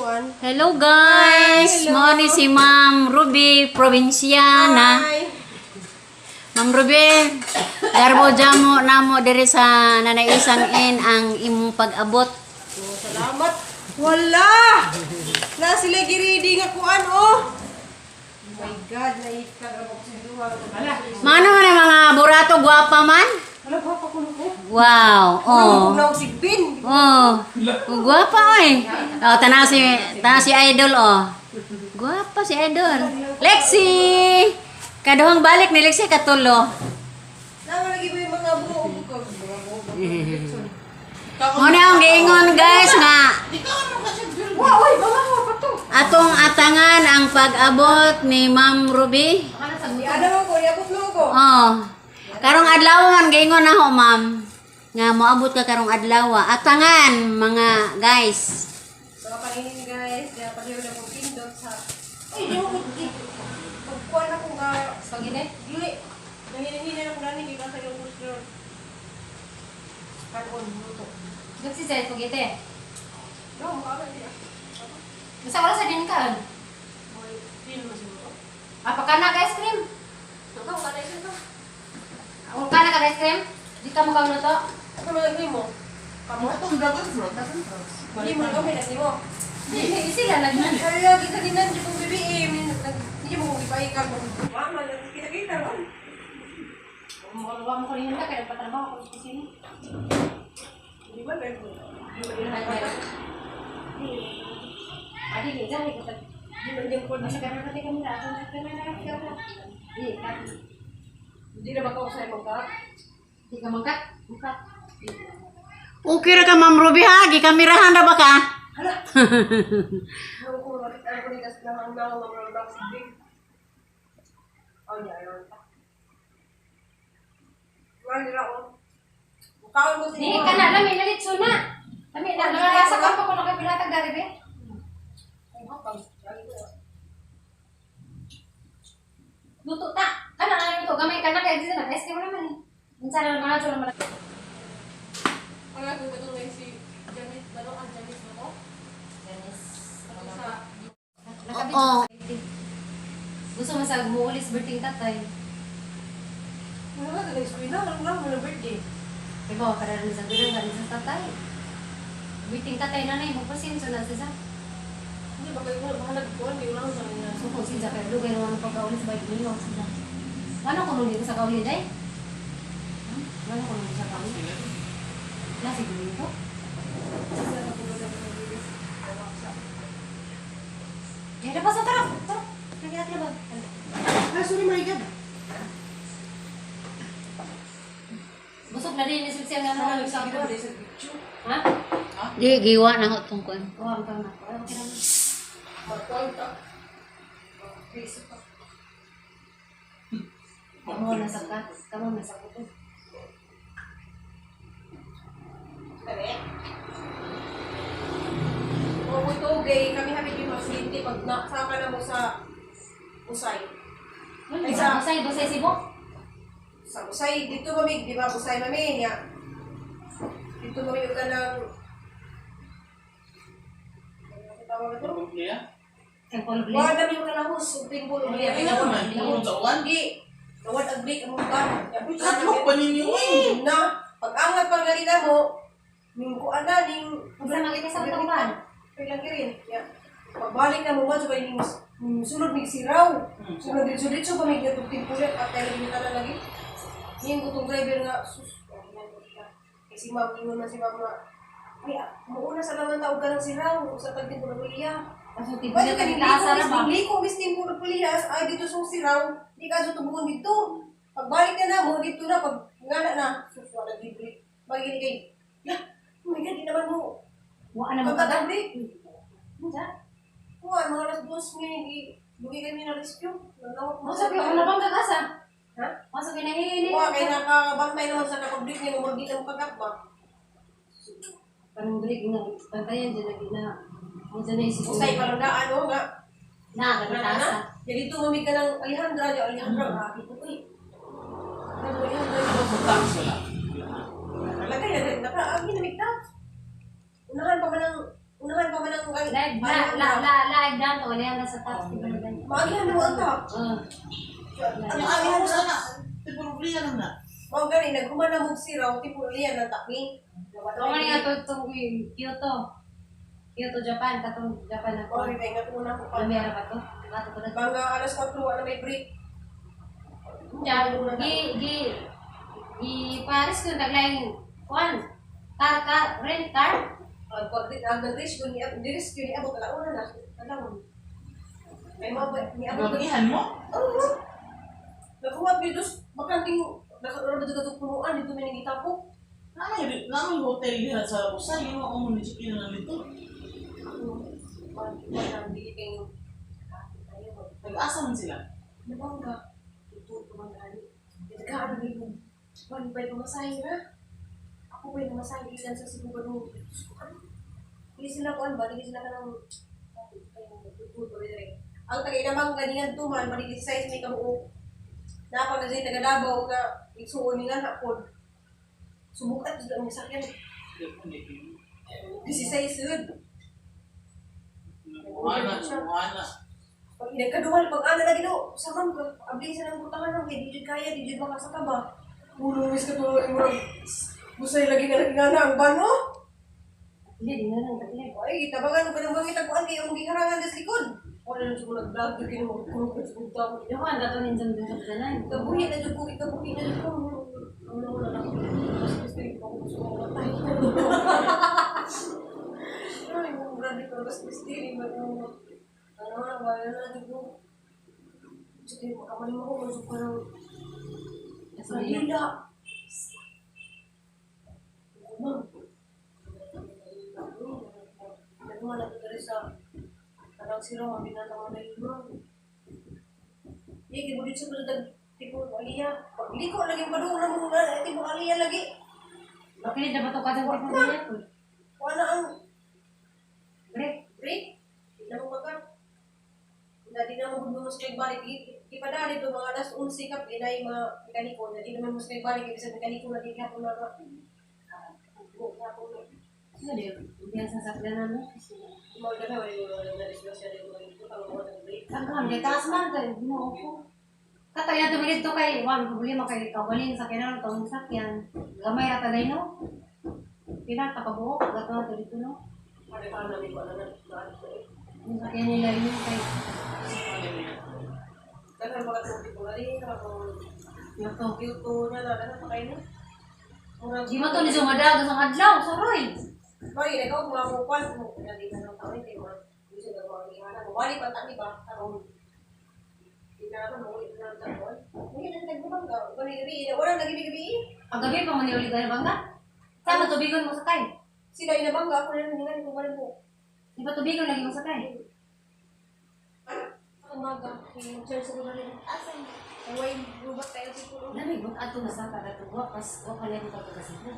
Kuan. Hello guys! Hi, hello. Mo ni si Ma'am Ruby Provinciana. Hi. Ma'am Ruby, garbo jamo namo diri sa Nanay Isang Inn ang imong pag-abot. Oh, salamat. Wala! Na sila giridi nga kuan oh. Oh my God, naikag ang sa duha. Mano man ang mga burato gwapa man? Wala pa pa kuno ko. Wow. Oh. Oh. Na sigbin. Oh. Gwapa oy. Oh, tanaw si Idol oh. Gwapa si Idol. Lexi. Kaduhang balik ni Lexi katulo. Nama lagi ba yung mga buo ko? Mga buo. Mo na ang giingon guys nga Wow, oy, mga wa pa to. atong atangan ang pag-abot ni Ma'am Ruby. Ada man ko, niabot man ko. Oh. Karong adlaw man giingon na ho, ma'am. Nga moabot ka karong adlaw. Atangan mga guys. So, paningin guys, kaya pareho na kong pindot sa... Ay, di mo ko di. Pagkuhan ako nga... Pag-ine? Dili. Nanginahina lang gani, di ba sa iyong gusto. Kanon, luto. Dugsi sa pag-ite. No, mukha niya. Basta wala sa din ka. Boy, feel mo siguro. Apa ka na ice cream? Ikaw, ka na isa to. Ang ka na ka ice cream? Di ka mukha to. Ano man nagli mo? Kamo? Itong dragon fruit, dragon fruit. Hindi mo kami nagli mo. Di sila lagi. Kaya gikaninan di kong BBM. Hindi mo kong ipaikag. Mama, kita-kita ron. Wa mo ko rin ka kaya patrabaho ko sa kusina. Di ba, pero... Di ba, Adi di jahi ko tag. di ba, di ba, Basta ka na pati kami na ako na ka na ka na. Di ka. Hindi na ba ka usay magka? Di ka mangkat. Mangkat. Okay ra ka Ma'am Ruby ha, gikamerahan ra ba ka? Hala! Ano ko, bakit ano ko nigas lang ang naong mga mga big? Oh, yeah, ayaw pa. Wala nila ako. Mukhaan mo Di siya. ka na lami na litso na. Lami na nasa ka pa ko na kay pinatag dari be. Luto ta. Kana na luto gamay kana kay di na ice cream naman eh. Unsa na mga chula man. Wala ko ito ngayon si Janet, ano ang Janet mo ko? Janice. Ito sa... Oo. Gusto mo sa muulis birthday tatay. Wala ka nag-eskwela, wala mo na birthday. Ikaw, kada rin sa bilang galing sa tatay. Birthday tatay nanay mo pasensya na siya. Hindi ba kayo wala, baka nagkuhan, di ko lang sa kanya. So kung siya kay dugay naman ang pagkaulis ba ginoo sila. Ano kung hindi ko sa kauli day? Ano kung hindi sa kauli? Na siguro ko. Eh, labas na tara. Tara. Nakita ba? Ah, sorry, my God. Busog na din ni Sir nga Sana naman nagsabi sa na ba sa video? Ha? Di giwa na ho tong kuan. Oh, ang tama. Ay, okay naman. Magkuhan ka. Kriso pa. Kamu na sa ka. Kamu na sa kuto. Kami? Oo, ito, okay. Kami happy yung aksidente pag nasaka na mo sa Usay. Ay, Ay, sa Busay, Busay Cebu. Sa Usay, dito mami, di ba? Usay mami, niya. Dito mami, yung kanang... Ano tawag ito? Temple Wala Blade. kami yung kanahos, yung timbol. Ay, naman. Ang Hindi. Nawad ang break ang mukha. Katlok pa ninyo eh. Na, pag-angat pang galina mo, ning kuan na, ning... Unsa man gid sa tungban? Kailang kirin. Ya. Pagbalik na mo man, so ning ning sulod mig siraw. Sulod dito dito pa mig gatong timpulit at tayo rin tanan lagi. Ning gutong driver nga sus. Oh, yan, yan. Kay si ma'am ingon man si ma'am nga. Ay, ah, muuna sa naman tawag ka ng siraw sa pagtimpo ng puliya. Aso Pwede tibuya ka ka ning taasa liko, na ba? mis liko, mis timpo ng puliya, ay dito sa siraw, di ka sa tubuon dito. Pagbalik na na mo, dito na, pag ngana na, sus, wala libre. Bagini kay, ya, oh my God, di naman mo, Wa na mo kagat. Pagkagabi. Unsa? Kuha, mga alas 2 ngayon, dugi kami na rescue. Nalawak mo. Masa ko na bang kagasa? Ha? Masa kinahini. Kuha, kaya nakabantay naman sa nakabrik niya, lumagdi ng pagkat ba? Kanang break nga bantayan dyan lagi na. Mo dyan na isip. Usay pa lang daan, oo nga. Na Na, na, kagataasa. na. Jadi dito mamig ka ng Alejandra, di Alejandra, grabe ko eh. Ano, Alejandra, Sa tax wala. Nalagay na rin, naka, ang ginamig ta. Unahan pa man ang, unahan pa man ang Live na, la, la, live na to. Wala yan sa top. Maagihan mo ang top. Oh. Ang Ang agihan mo sa sana. Tipulublihan lang na. Mao gani naghuman na mog siraw tipulian na takmi. Ako man nga to Kyoto. Kyoto, Japan. Katong Japan ako. Oh, rin nga muna ko pa. Lamera ba to? Bato ko na. Bangga alas 4 wala may break. Diyan, gi, gi, gi, Paris ko naglaing, kuan, car, car, rent car. Pag pag ang nag-rescue ni ni rescue ni abot alauna na. Alauna. May mo ni abot. Gabihan mo? Oo. Naghuwat mi dos bakanting nakaroon na dito punuan dito may nagitapok. Namay namay hotel diha sa Usa, yun ako mo ni chicken na dito. Nag-asa man sila. Nabangga. Tutulog ko man gani. Nagkaano ni mo. One by pamasahe na. Ako pa'y namasahe ilan sa Cebu ba nung Diyos ko, ano? Hindi sila kuan ba? Hindi sila ka ng ang taga inamang ganiyan tuman, manigis size may kabuo. Napa na siya taga Davao nga igsuon ni nga hapon. Sumukat jud ang sakyan. 16 sud. Buhana, buhana. Pag nagkaduhal, pag ana lagi no, sa man ko, abli sa nang butangan nang kay di jud kaya, di jud makasaka ba. Ulungis ka tuloy mo. Busay lagi nga lagi nga na ang bano. Hindi, di na lang, tagilid. Ay, tabangan ko nang bangit ako kay imong giharangan sa likod. Wala na jud ko nag-vlog jud kini mo kulog sa butang. Di ko, ang dato ninjan dun sa tanan. Kabuhi na jud ko, kabuhi na jud ko. Ano wala na ako. Mas gusto ko gusto ko matay. Ay, mo grabe ko mas gusto ni mo. Ano na wala na jud ko. Sige, makamali mo ko gusto ko ng Manila. Ma'am. Ano na ito sa kanang sila mga binatang na yun, ma'am. Iya, kibudit sa pagdag tipo aliya. Pagliko lagi padung na mo nga tipo aliya lagi. Bakit dapat to kasi ko niya? Wala ang Break. break. Di na mo maka. Na di na mo gud mo sa balik. Ipadali to mga alas 11 kap inay mga mekaniko na di naman mo sa balik ibig sa mekaniko na di ka mga Ano di, hindi ang sasakyan no? Mga ganun, wala yung mga na-discuss siya yung mga ito, ang mga nag-break. Ang kay taas man kay Ginoo ko. Kataya tumilit to kay wan problema kay kawalin sa kinan tong sakyan. Gamay ra taday no. Pila ka kabuok gato na dito no. Pare pa namin ko ano na, na- Yung sakyan nila yun kay Daghan mga tubig ko rin, kapag Kyoto. Kyoto na na, daghan pa kayo no? Murag, Di mo to ni sumadag sa adlaw, suroy. Mari, nagaw mga kukuan, mo, hindi na ng tao, hindi mo, hindi siya nagawa ang ihanan. Wali pa tani ba, karon. Hindi na ako, maulit na ng tao. Hindi na nagbabang ka, gabi gabi, wala na gabi gabi. Paggabi pa mo ni uli ka bangga. Sama tubigon mo sakay. Sila inabangga, ako na lang hingan, kung wala mo. Di ba tubigon lagi mo sakay? Umaga, yung church ko na rin. Asan? Away, rubat tayo siguro. Dami but ato na sa kada tuwa pas wa pa lang pagkasina.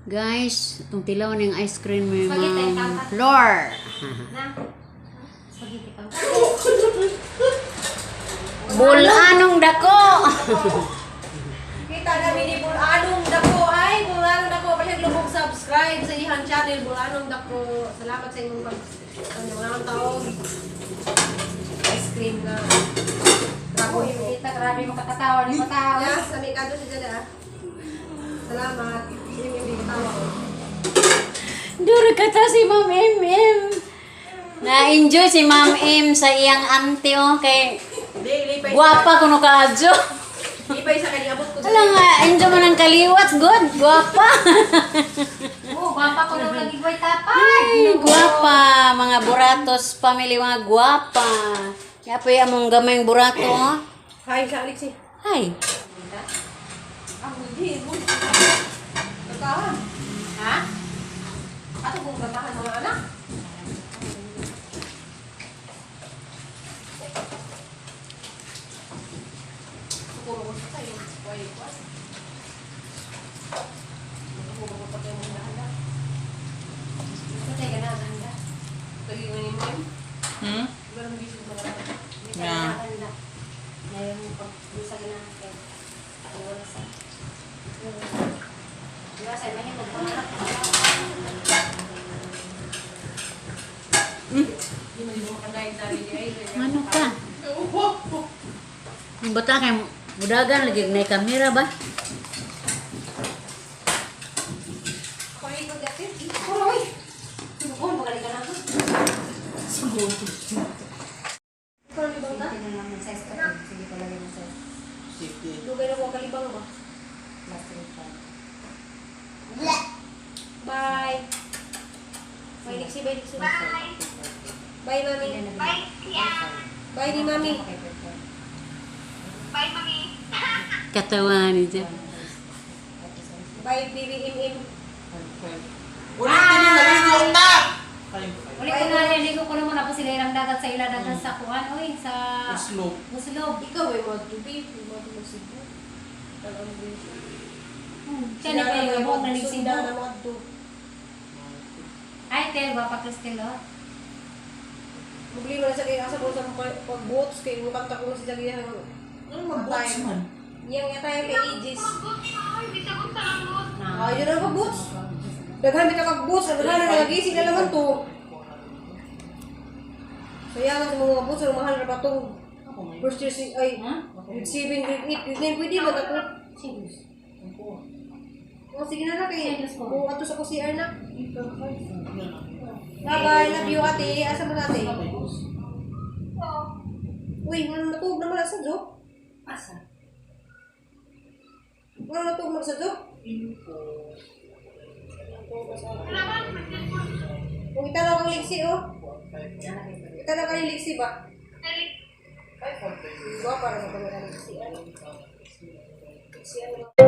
Guys, itong tilaw ng ice cream ni Spaghetti, Ma'am tama. Flor. Na. Spaghetti pa. Bulanong dako. Kita namin ni Bulanong Dako. Ay, Bulanong Dako. Pahiglubog subscribe sa iyang channel, Bulanong Dako. Salamat sa inyong pag... Ano, walang taong ice cream na. Dragon Uy, kita grabe makakatawa ni patao. Yes, sa may kado siya dyan ah. Salamat. Yun yung hindi katawa ko. Duro ka ta si Ma'am M M. Na-enjoy si Ma'am M sa iyang auntie oh kay Hindi, lipay. guwapa kuno kaadyo. Lipay sa kanya. Abot ko Wala nga, enjoy mo ng kaliwat, good, guwapa. Oh, gwapa ko nung lagi ko'y tapay. Ay, guwapa, mga buratos family, mga guwapa. Kaya po yung among gamayng burato, oh. Hi, sa Alex eh. Hi. Ah, hindi. Gatahan. Ha? Ato kung gatahan mga anak. Suko ko sa tayo. Why, what? Ako ba pa tayo mga anak? Gusto tayo gana ganda. Lagi mo ni mo. Hmm? Wala nang gising sa mga. Hindi Yeah. tayo ganda. Ngayon pag bisa gana kay ano sa. Diba sa may magpangarap. Di man mo kadaig dali di ay. Ano ka? Ang bata kay mudagan lagi na kamera ba? Ako ay ikot dati. Puro, oy. Sugod, magaling ka na ako. Ikaw ang libang ta? Tingnan lang yung size ka. Sige, palagay mo size. Safety. Dugay na ko ang kalibang ba? Last 3, Bye. Bye, Lixie. Bye, Lixie. Bye. Bye, Mami. Bye. Bye ni Mami. Katawa ni siya. Bye, baby Im Im. Ulitin yung naligo ta! 5, 5. Ulit ko na, naligo ko naman ako sila ilang dagat sa ila dagat sa kuan, oy, sa Slope. Muslob. Ikaw ay mga tubi. Mga tumusibo. Siya ni kayo, mo naligsibo. na mga to. Ay, tel, ba pa Cristel, oh. Problema na sa kay asa ko sa pag-boats kay mukang ta ko sa giyang. Ano mag-boats man? Yang nga tayo kay Aegis. Ayun na pag-boots. Daghan bitaw kag boots, ang daghan na nagising na naman to. Sayang sa mga boots, ang mahal ra ba tong first year si ay grade 7, grade 8, grade 9 pwede ba ta to? Serious. Oh, sige na na kay. Serious ko. Oh, ato sa ko CR na. Bye-bye, love you ate. Asa mo na ate? Uy, ngano natuog naman na sa joke? Asa? Ngano natuog man sa joke? Kung itanaw kang liksi, oh. Itanaw kang liksi ba? Diba, para sa kami kang liksi, ano? Liksi, ano?